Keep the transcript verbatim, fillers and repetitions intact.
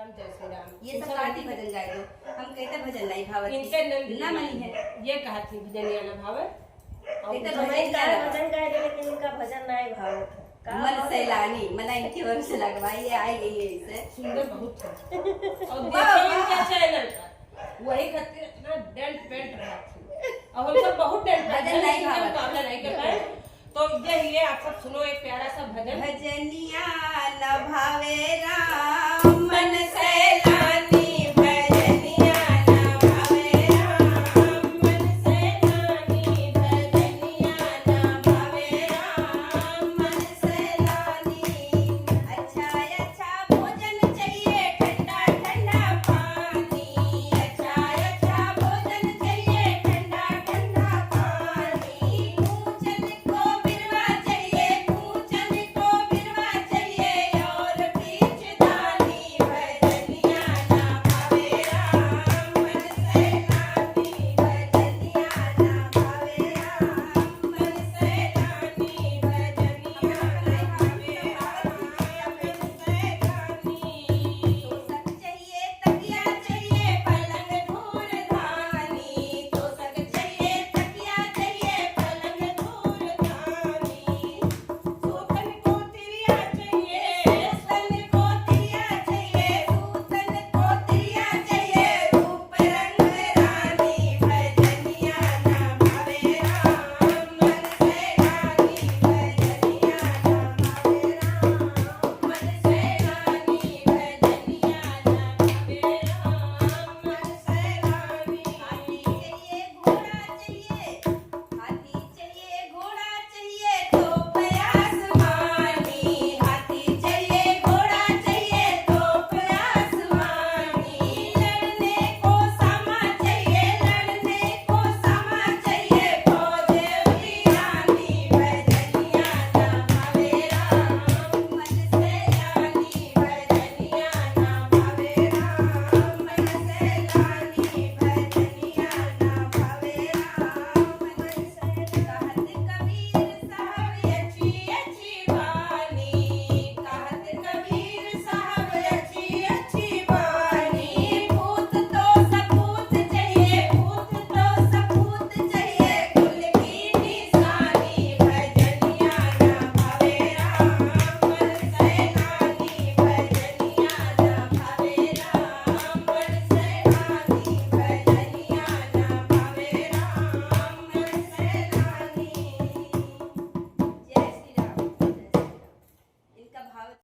जय श्री राम। ये सब शादी भजन गाए दो, हम कहते भजन नहीं भावत। इनके न-, ना मनी है। ये कहा थी भजनिया ना भावे। और कहते भजन गाए दो, लेकिन इनका भजन नहीं भावत। मन सैलानी, मना इनकी ओर से लगवाई, ये आई गई है इसे। सुंदर बहुत है। और वाह, देखिए इनका वाह। चैनल पर, वही खातिर इतना डेंट पेंट रहा थी। और हम सब बहुत डेंट भजन नहीं भावत। मुकाबला नहीं कर पाए। तो ये लिए आप सब सुनो एक प्यारा सा भजन। भजनिया न भावे राम